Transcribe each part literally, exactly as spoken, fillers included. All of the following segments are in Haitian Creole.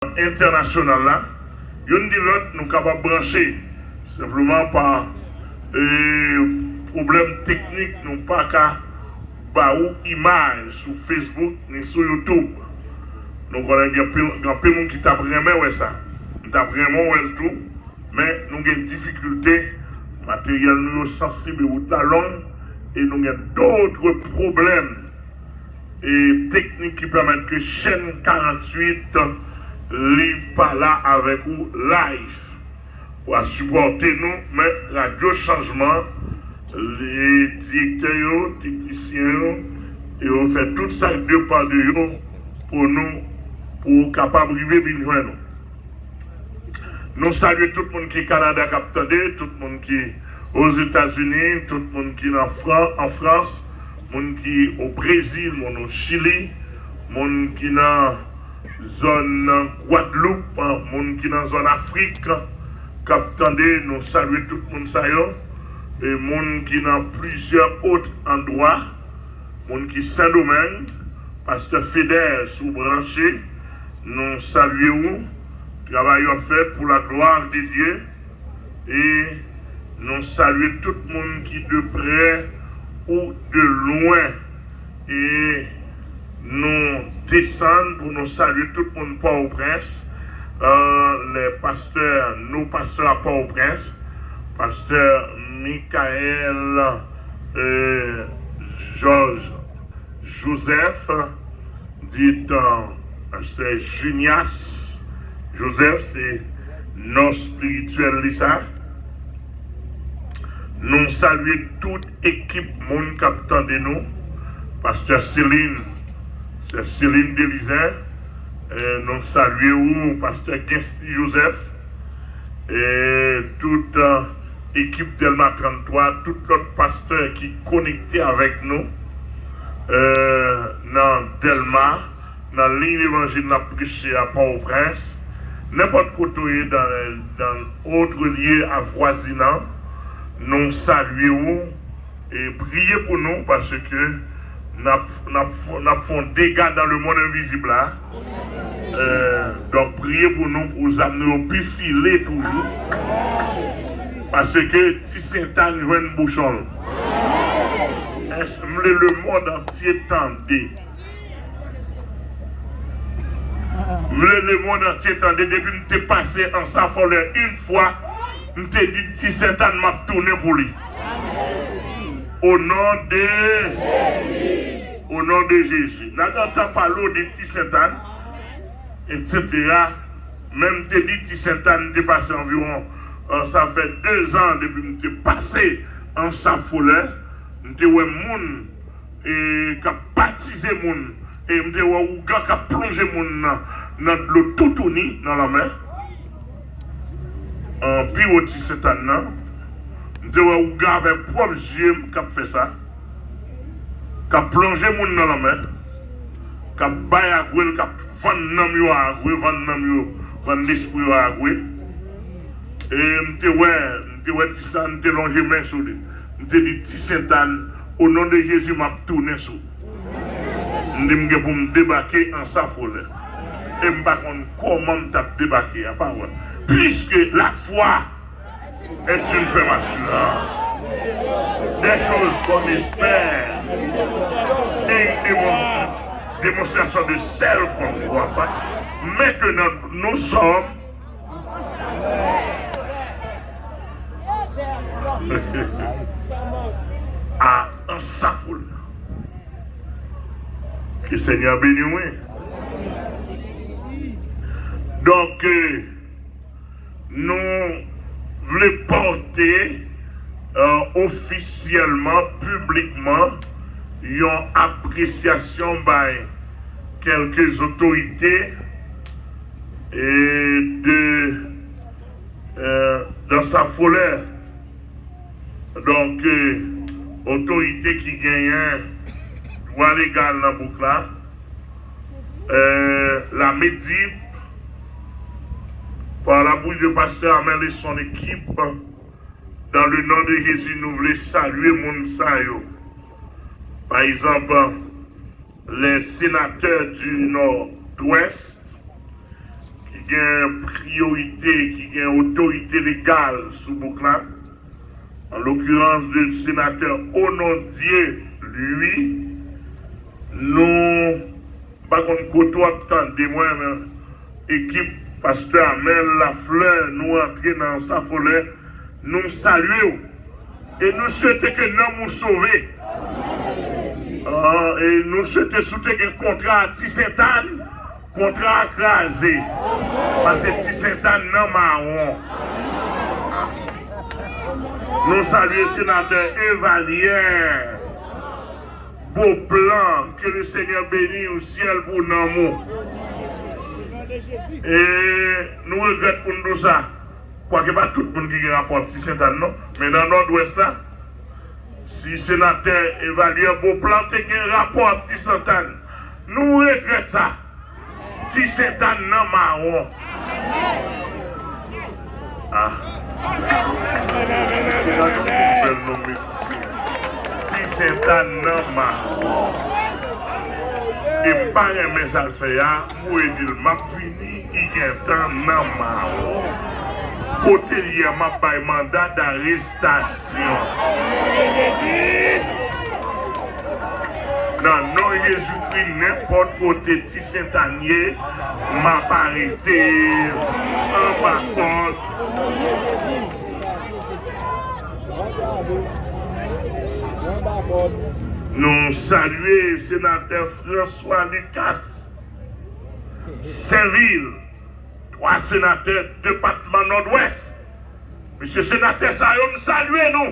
entènasyonal la, youn di lòt, nou kapab branche. Senpleman pa, e, pwoblèm teknik, nou pa ka ba ou imaj sou Facebook ni sou YouTube. Nou konnen gen anpil, gen anpil moun ki t ap renmen wè sa. M t ap renmen w wè l tou, men nou gen difikilte. Materyèl nou yo sansib e wout la long, e nou gen dòt pwoblèm e teknik ki pèmèt ke chèn karanntuit li pa la avèk ou live. Pou a sipòte nou, men Radyo Chanjman, li, direktè yo, teknisyen yo, yo fè tout sa k depann de yo pou nou, pou w kapab rive vin jwenn nou. Nou salye tout moun ki Kanada k ap tande, tout moun ki Ozetazini, tout moun ki nan Fran, an Frans, moun ki o Brezil, moun o Chili, moun ki nan zòn Gwadloup, moun ki nan zòn Afrik k ap tande, nou salye tout moun sa yo. E moun ki nan plizyè ot andwa, moun ki Sendomeng, pastè Fedè, si w branche, nou salye ou. Travay w ap fè pou la glwa de Dye. E nou salye tout moun ki de prè ou de lwen. E nou desann pou nou salye tout moun Pòtoprens. Euh, les pasteurs, nos pasteurs à Port-au-Prince, pastè Michael, euh, Georges Joseph, dit, euh, se Junias Joseph, se non espirityèl li sa. Nou salye tout ekip moun k ap tande nou. Pastè Celine, sè Celine Delizen, eh, nou salye ou, pastè Gensly Joseph, e tout, eh, ekip Dèlma tranntwa, tout lòt pastè ki konekte avèk nou, eh, nan Dèlma, nan liy levanjil n ap preche a Pòtoprens, nenpòt kote w ye dans, dans autres lieux avoisinants, nou salye ou e priye pou nou, paske n ap, n ap, n ap fè yon dega dans le monde invisible la. Euh, donk, priye pou nou, pou zam nou yo pi file toujou. Paske ti Sentàn jwenn bouchon l. Èske m vle le monde entier tande? M vle lemonn antye tande, depi m te pase Ansa Fòlè yon fwa, m te di ti Sentàn m ap tounen pou li. O non de Jezi. O non de Jezi. Nan tan pale w de ti Sentàn, etsetera. Men m te di ti Sentàn, m te pase anviwon, euh, sa fè de zan depi m te pase Ansa Fòlè, m te wè moun e k ap batize moun. E m te wè ougan k ap plonje moun nan, nan dlo toutouni nan lanmè. An pi wo ti Sentàn nan, m te wè ougan avèk pwòp zye m k ap fè sa, k ap plonje moun nan lanmè, k ap bay agwe l, k ap vann nanm yo a agwe, vann nanm yo, vann lespri yo a agwe. E m te wè, m te wè ti Sentàn, m te lonje men sou li. M te di, ti Sentàn, o non de Jezi, m ap tounen sou. M di, m gen pou m debake Ansa Fòlè. E m pa konn kòman m t ap debake a, pa wè. Puisque la foi est une ferme assurance des choses qu'on espère et une démon-, démonstration de celles qu'on ne voit pas. Maintenant, nous sommes à Ansa Fòlè. Ke Senyè beni w, wi. Donk, euh, nou vle pòte, euh, ofisyèlman, piblikman, yon apresyasyon bay kèlke otorite e de, euh, Ansa Fòlè. Donk, euh, otorite ki genyen dwa legal nan bouk la, euh, la MEDIP, par la bouche de pasteur Amel et son équipe, dans le nom de Jésus, nou vle salye moun sa yo. Pa egzanp, les sénateurs du Nord-Ouest, ki gen priyorite, ki gen otorite legal sou bouk la, an lokirans de senatè Onondieu Louis, nou, m pa konn kote w ap tande mwen, men ekip pastè Amel Lafleur, nou antre nan Ansafolè, nou salye w. E nou swete ke nanm ou sove. Ah, e nou swete si w te gen kontra a Ti Sentàn, kontra a kraze. Paske Ti Sentàn nan mawon. Nou salye senatè Evalière Beauplan, ke le Senyè beni w syèl pou nanm ou. E nou regrèt pou n di w sa. Kwake pa tout moun ki gen rapò ak Ti Sentàn non, men nan Nòdwès la, si senatè Evalière Beauplan te gen rapò ak Ti Sentàn, nou regrèt sa. Ti Sentàn nan mawon. Ah. Gade yon bèl non, mesye. Ti Sentàn nan mawon. E m pa renmen sa l fè a, m voye di l m ap vini, li gentan nan mawon. Kote l ye a, m ap bay manda darestasyon. Nan non Jezikri, nenpòt kote Ti Sentàn ye, m ap arete anba kòd. Nou salye senatè François Lucas, Senvil, twa senatè depatman Nòdwès. Mesye senatè sa yo, m salye nou.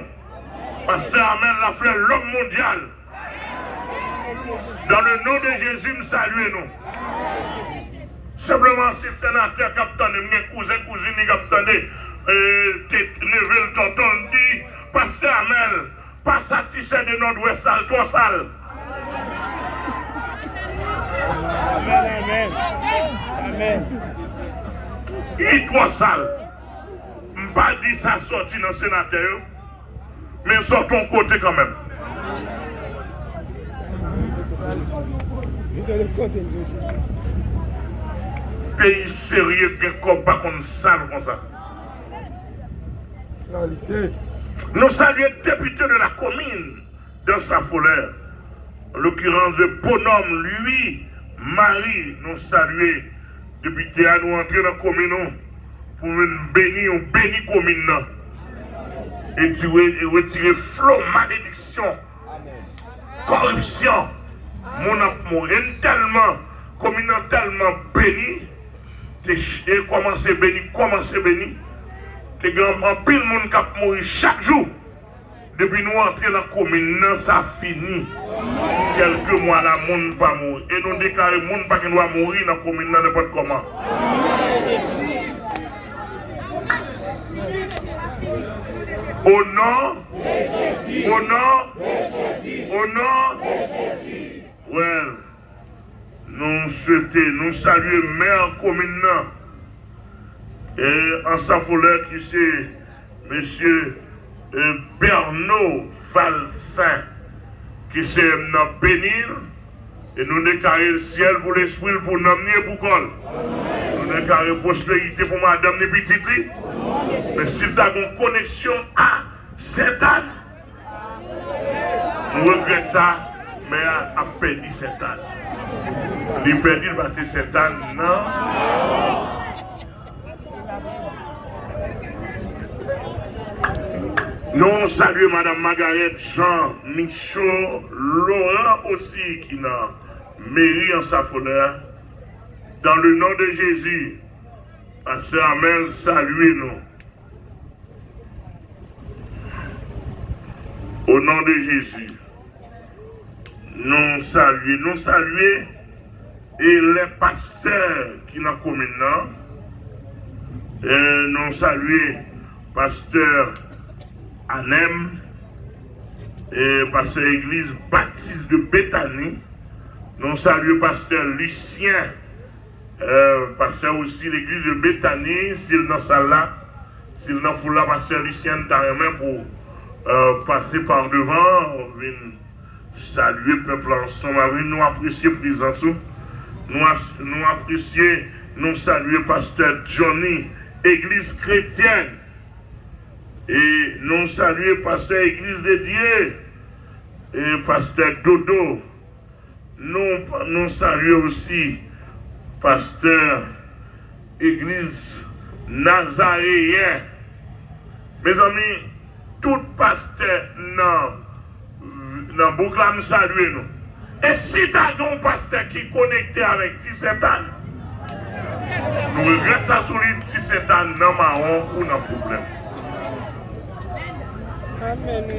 Pastè Amel Lafleur, lòm mondyal. Dans le nom de Jésus, m salye nou. Senpleman, si senatè k ap tande, m gen kouzen, kouzin li k ap tande, eh, te neve l, tonton l di, Pastè Amel, pa satisfè de Nòdwès sa, l twò sal. Amèn, amèn. Amèn. Li twò sal. M pa di sa sòti nan senatè yo, men sòti yon kote kanmenm. Peyi serye gen kòb pa konn sal konsa. Nou salye depite de la komin d'Anse Affoleur, en l'occurrence de Bonhomme Louis Marie, nou salye depite a, nou antre nan komin ou pou vin beni, ou beni komin nan. E di re-, e retire flo malediksyon, kòripsyon, moun ap mouri. E n tèlman, komin nan tèlman beni, te ch-, e kòmanse beni, kòmanse beni. Te gen anpil moun k ap mouri chak jou. Depi nou antre nan komin nan, sa fini. Kèlke mwa la, moun pa mouri. E nou deklare moun pa gen dwa mouri nan komin nan nenpòt kòman. O non, o non, o non. Well, nou swete, nou salye mè komin nan, e Anse Affoleur ki se mesye, e, Bernot Valcin, ke Senyè m nan beni l, e nou deklare l syèl pou lespri l, pou nanm li e pou kò l. Nou deklare pwosperite pou madanm li, pitit li. Men si l ta gen koneksyon a Sentàn, nou regrèt sa, mè a ap pèdi Sentàn. Li pèdi l paske Sentàn nan. Nou salye Madanm Margarette Jean Michaud Laurent osi ki nan meri Anse Affoleur. Dans le nom de Jésus, Pastè Amel salye nou. O non de Jezi, nou salye, nou salye, e lè pastè ki nan komin nan, e nou salye pastè Anem, e pastè Egliz Batis de Betani, nou salye pastè Lucien, Eh, pastè osi legliz de Betani, si l nan sal la, si l nan foul la, pastè Lucien, m ta renmen pou, eh, pase pa devan, vin salye pèp la ansanm avè nou. Nou apresye prezans ou. Nou as-, nou apresye Nou salye pastè Johnny, Egliz Kretyèn. E nou salye pastè Egliz de Dye, e pastè Dodo. Nou, nou salye osi pastè Egliz Nazareyen. Mezanmi, tout pastè nan, nan bouk la, m salye nou. E si ta gen yon pastè ki konekte avèk Ti Sentàn, nou regrèt sa sou li, Ti Sentàn nan mawon ou nan pwoblèm. Amèn.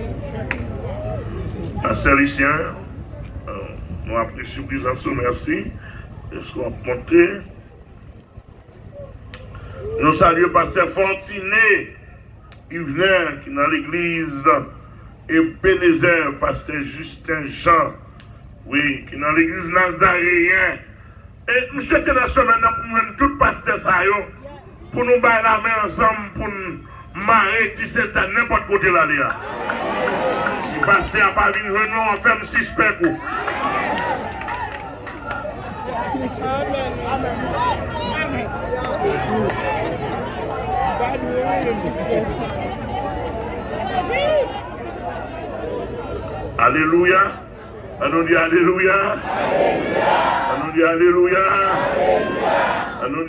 Pastè Lisyen, euh, nou apresye prezans ou, mèsi. Èske w ap monte? Nou salye pastè Fortuné Yvener ki nan legliz Ebenezer, pastè Justin Jean, wi, ki nan legliz Nazareyen. E m swete nan semèn nan pou m jwenn tout pastè sa yo, pou nou bay lamen ansanm, pou n mare Ti Sentàn nenpòt kote l ale a. Si pastè a pa vin jwenn ou, w ap fè m sispèk ou. Alelouya. Ann nou di alelouya. Ann nou di alelouya. Ann nou di